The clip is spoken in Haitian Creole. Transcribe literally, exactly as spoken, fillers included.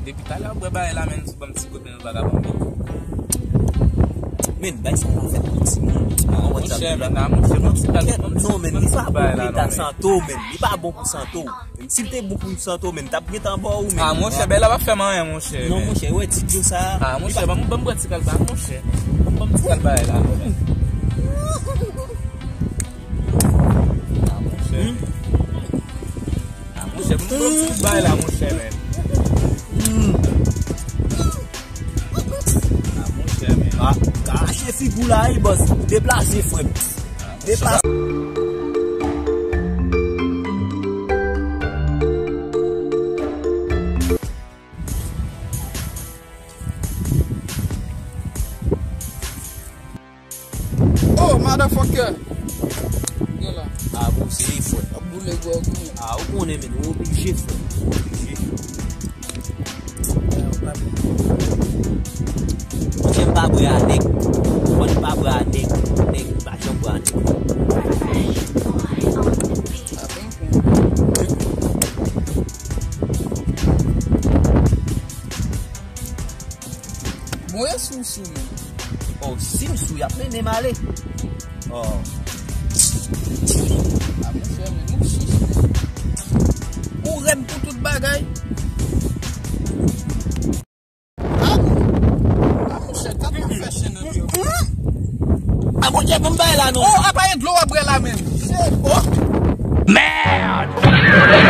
Depi talè w ap bwè bagay la, menm sou banm ti kote nou vagabon, men. Men, bay sa pa fèt pou timoun. Ah, monchè, men, ah, monchè, monchè, non, men, li pa bon pou eta santo, men. Li pa bon pou santo. Si l te bon pou santo, men, t ap gentan ba w, men. Ah, monchè, bay la pa fè m anyen, monchè. Non, monchè, wè, ti dlo sa. Ah, monchè, ban m, ban m bwè ti kalba, monchè. Ban m ti kalba la, monchè. Ah, monchè. Ah, monchè, m pran ti bay la, monchè, men. Ah, monchè, men. Ah, kache figi w la, wi, bòs. Deplase, frè m. Deplase. Oh, motherfucker! Gen la. Ah, bon, se li, frè. Ap boule gòg ou. Ah, ou konnen, men, ou oblije, frè. Ou oblije. Monchè, m pa bwè a nèg. Mwen, m pa bwè a nèg. Nèg pa janm bwè a nèg. Bon, e sou, sou, men. Oh, si m sou, y ap mennen m ale. Oh. Ah, monchè, men nou chich, men. Ou rèd pou tout bagay. Ah, non. Ah, monchè, tap ap fè chen nan yo. Ah, monchè, bon, bay la, non. Oh, apa e dlo w ap bwè la, men. Oh. Merde!